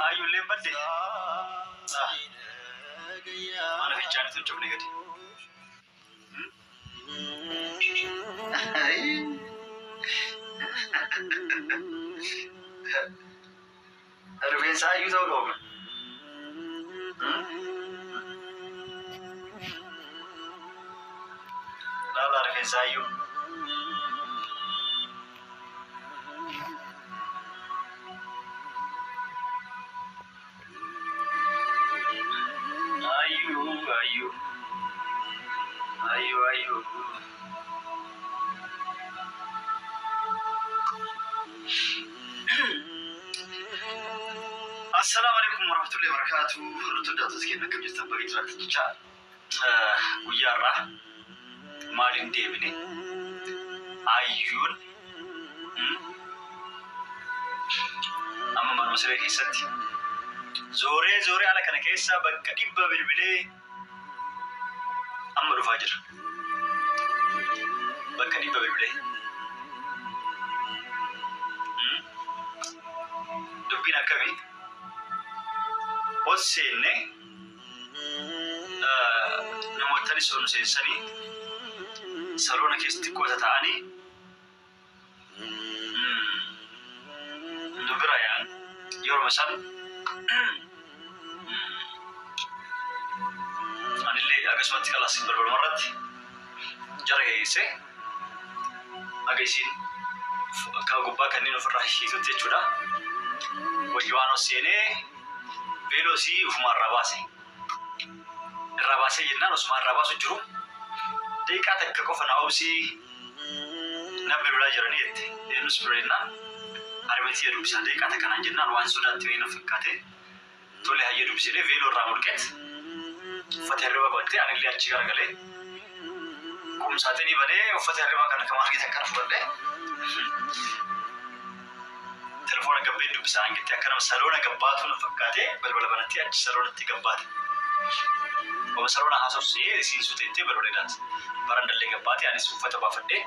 Ayyuulleen badde. Mana fincaanii tun cufne gadi. Rifeensa ayyuu ta'uu qabu. Laala rifeensa ayyuu. Ayyuu ayyuu ayyuu ayyuu. Assalaamu alaikum warahmatullahi wabarakatuh. Hordoftoota daawwattoota keenya, akkam jirtan? Baga jiraattan jecha guyyaa har'aa maaliin deebine? Ayyuun amma manuma siree keessatti zooree zooree ala kana keessa bakka 100 bilbilee amma dhufaa jira. Bakka 100 bilbilee. Dubbiin akkamii? Ol seenne, namootni ol seensanii saloona keessatti qoota ta'anii nu bira yaa'an. Yeroo san anillee akkasumatti kalaas balbaluma irratti jara geessee aga isiin akka gubbaa kanneen ofirraa hiitutti jechuudha. Wajji waan ol seenee veeloo isii ofumaa irraa baase. Irraa baasee jennaan osuma irraa baasu jiru, "Daqiiqaa takka qofa naa obsii, namni biraa jiranii," jette. Eenyus bira jennaan harmeetii dubbisaa, daqiiqaa takka naan jennaan waan sodaatti wayii na fakkaate, "Tole, hayyee dubbisee," veeloo irraa mulqeet uffata hirriba godhattee, anillee achi garagalee qumsaaxinii banee uffata hirribaa kana kama argitan kana fudhadhee telefoona gabbeen dubbisaa hangitti akka nama saloona gabbaatu na fakkaatee balbala banattee achi saloonatti gabbaate. Oma saloona haasofsee isiin suteettee balbala ilaati. Barandallee gabbaate, anis uffata baafadhee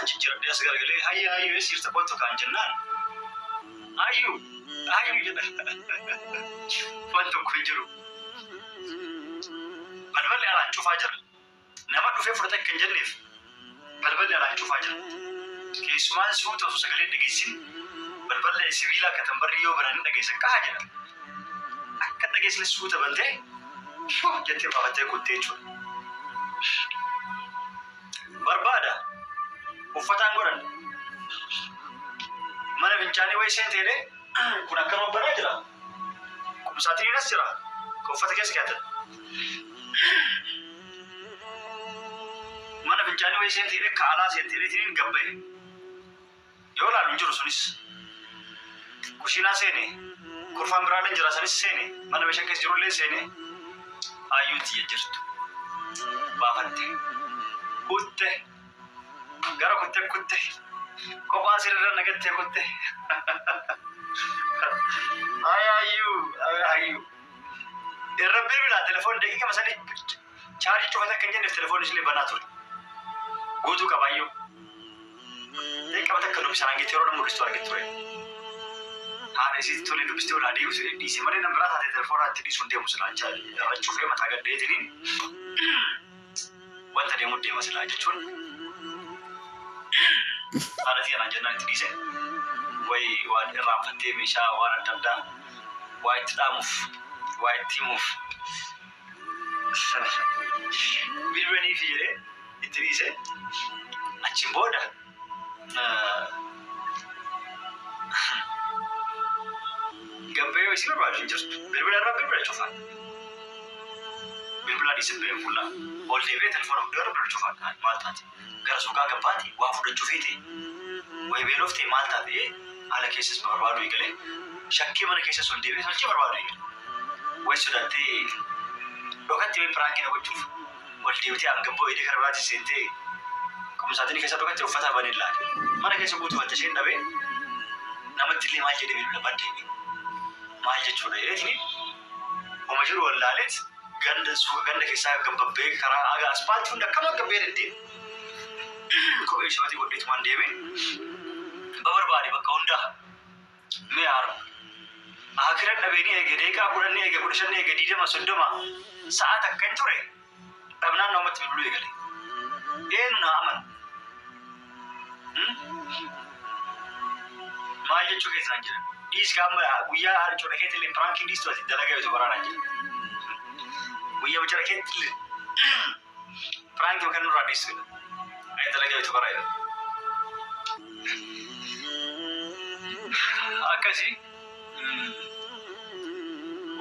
jijjiiradhee as garagalee, "Hayya, hayyuu, eessa jirta? Kottu kaan," jennaan, "Hayyuu, hayyuu," jedha. Waan tokko hin jiru. Balballi alaan cufaa jira. Nama dhufee fudhate akka hin jenneef balballi alaan cufaa jira. Keessumaan suuta osoo sagalee hin dhageessin balballi sibiilaa akka tambarrii yoo bananii dhageessan qaha jedha. Akka dhageessine suuta bantee jettee baafattee kuttee jechuudha. Barbaada uffataan godhan mana fincaanii wayii seenteedhe, kun akkanuma banaa jira. Qumsaaxiniin as jira. Kan uffata keessa kaa'atan. Mana fincaanii wayii seenteedhe, ka alaa seenteedheetiin gabba'e. Yoo laalu hin jiru sunis. Kushiinaa seene, kurfaan biraallee jira, sanis seene, mana meeshaan keessa jirullee seene, ayyuutti jirtu. Baafatte. Kutte. Gara kutte kutte. Kophaa sirra nagattee kutte. Ay ayyuu, ay ayyuu. Irra bilbilaa telefoon daqiiqama sanii chaarjii cufate akka hin jenneef telefoon isillee banaa ture. Guutuu qabaayyuu. Daqiiqama takka dubbisan hangetti yeroo nama mul'istu argite ture. Haadha isiitti tolee dubbistee olaa deebisu dhiise malee nama biraa taate telefoonaa itti dhiisuun deemu silaa irra cufee mataa gaddeetiniin wanta deemu deema silaa jechuun haadha xiyyanaan jennaan itti dhiise. Wayi waan irraanfattee meeshaa waan adda addaa waa itti dhaamuuf, waa itti himuuf bilbilaniifi jedhee itti dhiise. Achiin booda gabbee yoo isii barbaadu hin jirtu. Bilbila irraa bilbila cufaa. Bilbila dhiise bee fuula ol deebi'ee telefoona guddaa irra bilbila cufaa. Maal taate? Gara suuqaa gabbaati waa fudhachuu feete? Wayi beelofte? Maal taate? Ala keessas barbaadu eegalee, shakkii mana keessas ol deebi'ee tolchee barbaadu eegale. Wayi sodaattee dhokatti wayi prank na gochuuf ol deebitee hangabboo eedee kara biraatiin seentee qumsaaxinii keessa dhokatte. Uffata banee ilaale. Mana keessa guutuu fattashee dhabee, namatti illee maal jedhee bilbila baddee maal jechuudha jedheetini homa jiru wallaaleet ganda suuqa ganda keessaa gabbabbee karaa haga aspaaltii hunda akkama gabbee deddeeme. Kophee shabatii godheetumaan deemee babarbaade bakka hundaa. Mee haarma. Akira dhabeenii eege deeqaa 10 eege 15 eege 20 30 sa'a takka hin ture dhabnaan namatti bilbiluu eegale. Eenyu na amanu? Maal jechuu keessan jedhan? Dhiis qaama guyyaa harcoodha keetillee piraankiin dhiistu ati dalagaa yoo baraanaa jedhan. Guyyaa bicara keetillee piraankii kan nurraa dhiistu jedhan. Ayi dalagaa yoo baraa jedhan. Akkasii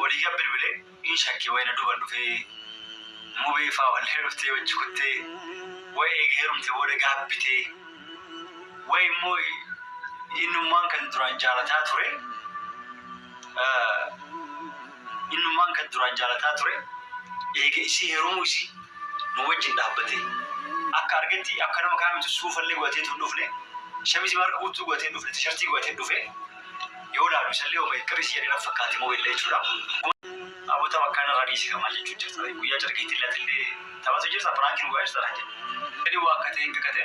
walii gad bilbilee in shakkii wayina duuban dhufee mubee faa wallee dhuftee wajji kuttee wayi eega heerumte booda gaabbitee wayi immoo innummaan kan duraan jaalataa ture innummaan kan duraan jaalataa ture eega isii heerumuu isii nu wajjin dhaabbatee akka argetti akka nama kaamitu suufallee godhatee tun dhufne shamizii marga guutuu godhatee dhufne tishartii godhatee dhufe yoo laalu isallee oma qirisi jedhee na fakkaate moo illee jechuudha. Abota bakka irraa dhiisi kamaa jechuun jirta. Guyyaa carkeetti illee taphatu jirta piraankiin dhugaa jirta jedhe. Gadi waa akka ta'e hin kakate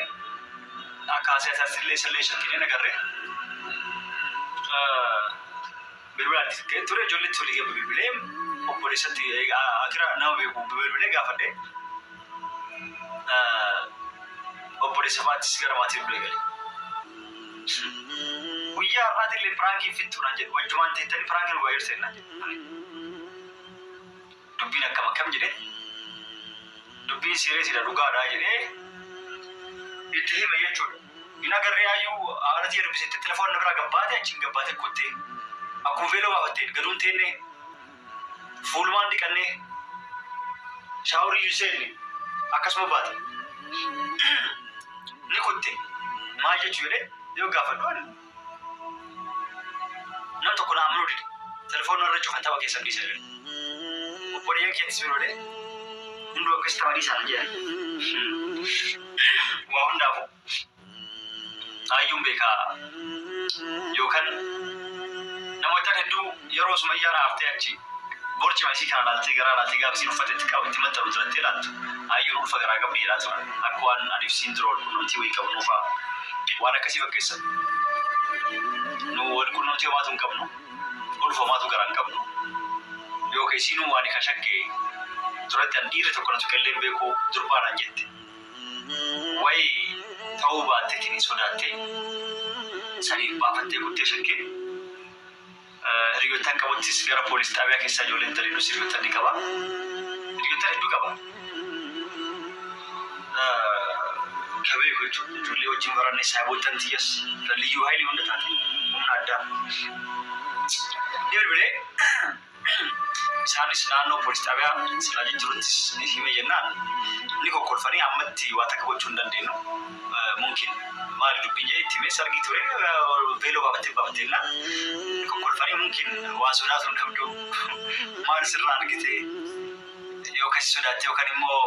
akka haasee illee isallee shakkinee nagarree. Bilbila ture ijoolleetti olii gabba bilbilee obboleessatti akira nama beeku bilbilee gaafadhe. Obboleessa faattis gara maatii bilbilee gale. Guyyaa har'aati illee piraankiin fittuu naan jedhe wajjumaan teettanii piraankiin dhugaa jirta naan jedhe. Dubbiin akkam akkam jedhee dubbiin seereesidha dhugaadha jedhee itti hime jechuudha. Hin agarree hayyuu haadha dubbisetti telefoon na biraa gabbaate achiin gabbaate kuttee akkuma veeloo baafattee gaduun teennee fuulumaan dhiqannee shaaworii iyyuu seenne akkasuma baate. Ni kutte maal jechuu jedhee yoo gaafadhu ani nam tokko na amanuu dide telefoon irra cufan tapha keessan dhiisa jedhe. Obboleeyyan keettis biroolee hunduu akkas tapha dhiisaa jedhan. Waa hundaafuu hayyuun beekaa yookaan namoota hedduu yeroo sumayyaan haftee achi borcima isii kana laaltee garaa laaltee gaafa isiin uffata itti qabu itti maxxanu turattee laaltu hayyuun ulfa garaa qabdi jedhaa turan akka waan aniif siin dura wal quunnamtii wayii qabnu fa'aa waan akkasii fakkeessan. Nu wal quunnamtii homaatu hin qabnu ulfa homaatu garaa hin qabnu yookaan isiinuu waan ka shakke duratti an dhiirri tokko na tuqellee hin beeku durbaanaan jette. Wayi ta'uu baatteetiin sodaattee saniif baafattee guddee shakkee hiriyoottan qabuttis gara poolis xaabiyaa keessaa ijoolleen daleedus hiriyoottan ni qaba. Hiriyoottan hedduu qaba. Ka beeku jechuudha. Ijoollee wajjin baranne saayiboottan tiyyas liyyuu haayilii hunda taate humna addaa. Ni bilbilee isaanis naannoo poolis xaabiyaa silaa jijjiiruttis ni hime jennaan ni kokkolfanii ammatti waa takka gochuu hin dandeenyu. Mumkin maali dubbiin jedhee itti himee sargii ture veeloo baafattee baafattee jennaan ni kokkolfanii mumkin waa sodaatu hin qabdu maal sirraa argite yookaan si sodaatte yookaan immoo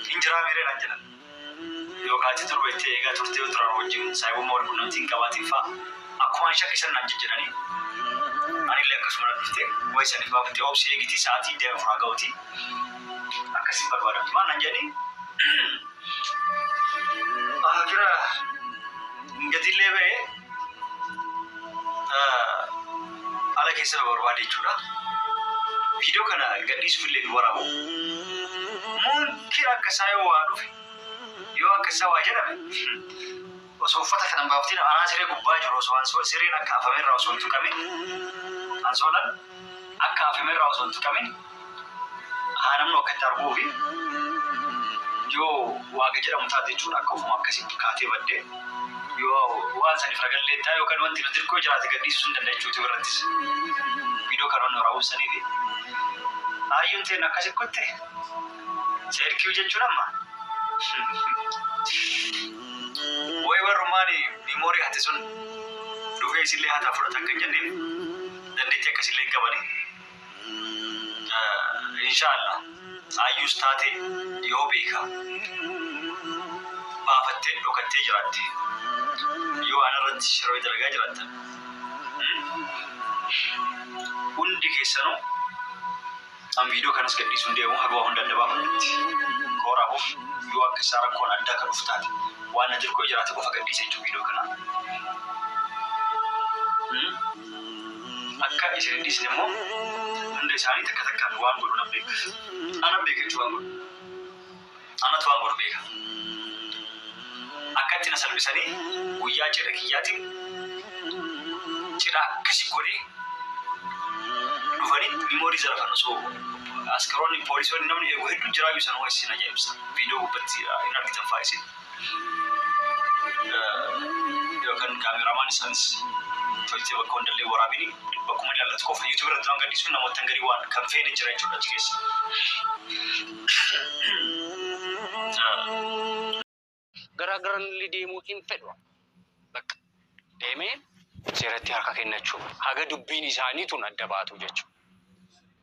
hin jiraa miiree naan jedhan. Yookaan ati durba itti eegaa turtee duraan wajjin saayibummaa wal quunnamtii hin qabaatiin fa'a akkuma shakkisan naan jejjedhanii. Anillee akkasuma na dhufte wayi saniif baafattee obsi eegitii sa'aatii deema furaa ga'uti akkasiin barbaadamti maal naan jedhanii. Akira gatillee ba'ee ala keessa barbaade jechuudha. Viidiyoo kana gadhiisuuf illee nu waraabu. Mumkin akka isaa yoo waa dhufe yoo akka isaa waa jedhame osoo uffata kana hin baafatin anaa siree gubbaa jiru osoo sireen akka afamerraa osoo hin tuqamin ansoolaan akka afamerraa osoo hin tuqamin haa namnu akkatti arguu fi yoo waaqa jedhamu taate jechuudha akka ofuma akkasitti kaatee baddee yoo waan saniif ragallee ta'a yookaan wanti nu dirqoo jiraate gadhiisuu hin danda'a jechuuti irrattis viidiyoo kana wanni waraabuu saniifi hayyuun ta'e akkasi kotte seerkiu jechuun amma wayi warrummaan miimoorii hate sun dhufee isillee hataa fudhatan kan jennee dandeettii akkasillee hin qabani. Inshaallah hayyuus taate yoo beeka baafattee dhokattee jiraatte yoo anarratti shiroo dalagaa jiraattan hundi keessanuu an viidiyoo kanas gadhiisuun deemu haga waa hunda adda baafadhutti kooraafuuf yoo akka isaa rakkoon addaa kan dhufu taate waan na dirqoo jiraate qofa gadhiisa jechuun viidiyoo kana. Akka isin hin dhiisne immoo hunda isaanii takka takkaan waan godhu nan beeka. Anan beeka jechuun waan godhu. Anatu waan godhu beeka. Akka itti na salphisanii guyyaa cidha kiyyaatiin cidha akkasi godhee dhufanii memory zarafan osoo askaroonni, poolisoonni, namni eegu hedduun jiraayyuu sana waan isin ajaa'ibsa. Viidiyoo gubbatti hin argitan fa'aa isin. Yookaan kaameramaan isaanis tolchee bakka hundallee waraabini bakkuma ilaallatu qofa YouTube irratti waan gadhiisuun namoota garii waan kan feene jira jechuudha achi keessa. Garaagaranillee deemuu hin fedhu. Bakka deemee seeratti harka kennachuu haga dubbiin isaanii tun adda baatu jechuudha.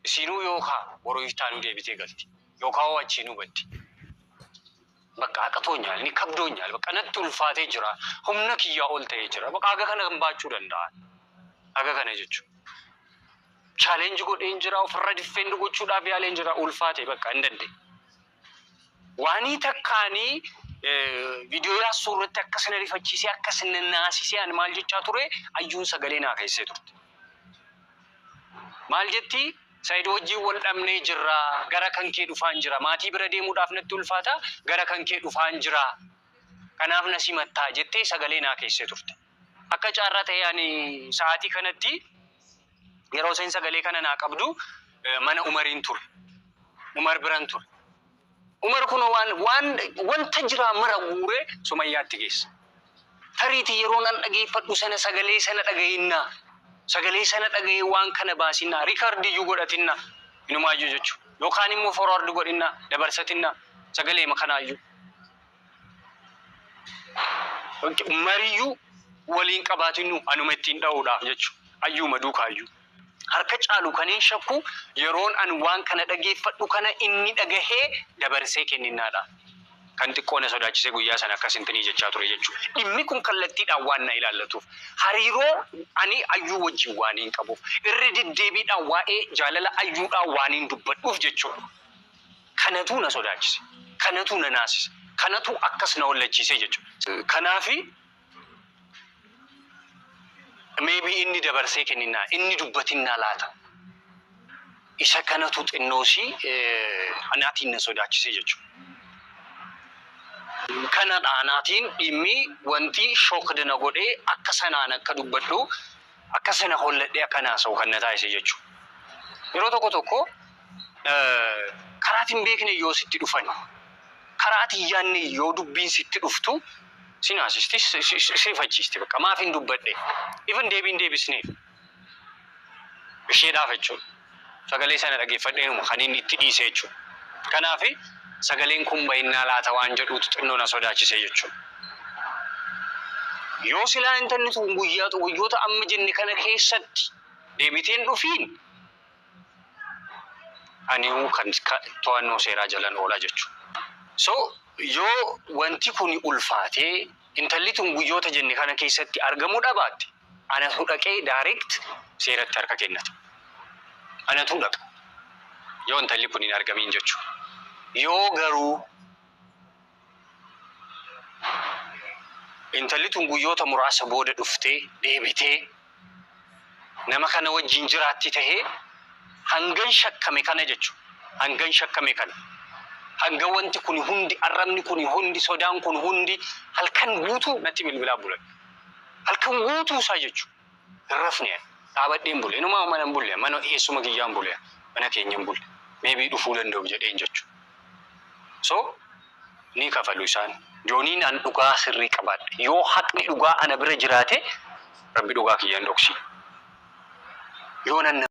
Isinuu yookaan boroo iftaanuu deebitee galti yookaan hoo achiinuu baddi. Bakka haqatoonyaal ni kabdoonyaal, bakka natti ulfaatee jira, humna kiyyaa ol ta'ee jira, bakka haga kana kan baachuu danda'an haga kana jechuudha. Challenge godheen jira, ofirra defend gochuudhaaf yaaleen jira, ulfaate, bakka hin dandeenye. Waanii takkaanii viidiyoo yaasuu irratti akkas na rifachiisee, akkas na naasisee, ani maal jechaa ture? Ayyuun sagalee naa keessee turte. Maal jetti? "Saayid wajjin wal dhabnee jirra, gara kan kee dhufaan jira, maatii bira deemuudhaaf natti ulfaata, gara kan kee dhufaan jira. Kanaaf na simattaa" jettee sagalee naa keessee turte. Akka carraa ta'e ani sa'aatii kanatti yeroo isheen sagalee kana naa qabdu mana Umariin ture. Umar biran ture. Umar kun waan wanta jiraa mara guuree Sumayyaatti geessa. Tariitii yeroo nan dhageeffadhu sana sagalee sana dhaga'innaa. Sagalee sana dhaga'ee waan kana baasinnaa. Record iyyuu godhatinnaa. Inumaayyuu jechuudha. Yookaan immoo forward godhinnaa. Dabarsatinnaa. Sagalee kanaayyuu. Mariyyuu waliin qabaatinnu anuma ittiin dha'uudhaaf jechuudha. Ayyuuma duukaayyuu. Harka caalu kan hin shakku yeroon an waan kana dhageeffadhu kana inni dhagahee dabarsee kenninnaadha. Kan xiqqoo na sodaachisee guyyaa sana akkas intinii jechaa ture jechuudha. Dhimmi kun kallattiidhaan waan na ilaallatuuf, hariiroo ani ayyuu wajjin waan hin qabuuf, irri deddeebiidhaan waa'ee jaalala ayyuudhaan waan hin dubbadhuuf jechuudha. Kanatu na sodaachise. Kanatu na naasise. Kanatu akkas na wallachiise jechuudha. Kanaafi maybe inni dabarsee kenninnaa, inni dubbatinnaa laata. Isa kanatu xinnoosii anaatiin na sodaachise jechuudha. Kanadha anaatiin dhimmi wanti shocked na godhee akka sanaan akka dubbadhu, akka sana holladhee akka naasa'u kan na taasise jechuudha. Yeroo tokko tokko karaatiin beekne yoo sitti dhufan, karaatiin yaadne yoo dubbiin sitti dhuftu, si naasisti, si rifachiisti, bakka maaf hin dubbadhe, even deebiin deebisneef isheedhaaf jechuudha. Sagalee sana dhageeffadheenuma kan inni itti dhiise jechuudha. Kanaafi sagaleen kun bahinnaa laata waan jedhuutu xinnoo na sodaachise jechuudha. Yoo silaa intalli tun guyyaa guyyoota amma jenne kana keessatti deebiteen dhufiin, ani kan to'annoo seeraa jalan oola jechuudha. So yoo wanti kun ulfaatee intalli tun guyyoota jenne kana keessatti argamuu dhabaatte, anatu dhaqee direct seeratti harka kennata. Anatu dhaqa. Yoo intalli kun hin argamiin jechuudha. Yoo garuu intalli tun guyyoota muraasa booda dhuftee deebitee nama kana wajjin jiraatti tahee, hangan shakkame kana jechuudha. Hangan shakkame kana. Hanga wanti kun hundi, arrabni kun hundi, sodaan kun hundi halkan guutuu natti bilbilaa bulan. Halkan guutuu isaa jechuudha. Hin rafne, dhaabadheen bule. Inumaa mana hin bulle. Mana eessuma kiyyaan bule. Mana keenya hin bulle. Maybe dhufuu danda'u jedheen jechuudha. So ni kafalu isaan. Yooniin an dhugaa sirrii qabaadhe. Yoo haqni dhugaa ana bira jiraate, Rabbi dhugaa kiyyaan dhoksi. Yoo nan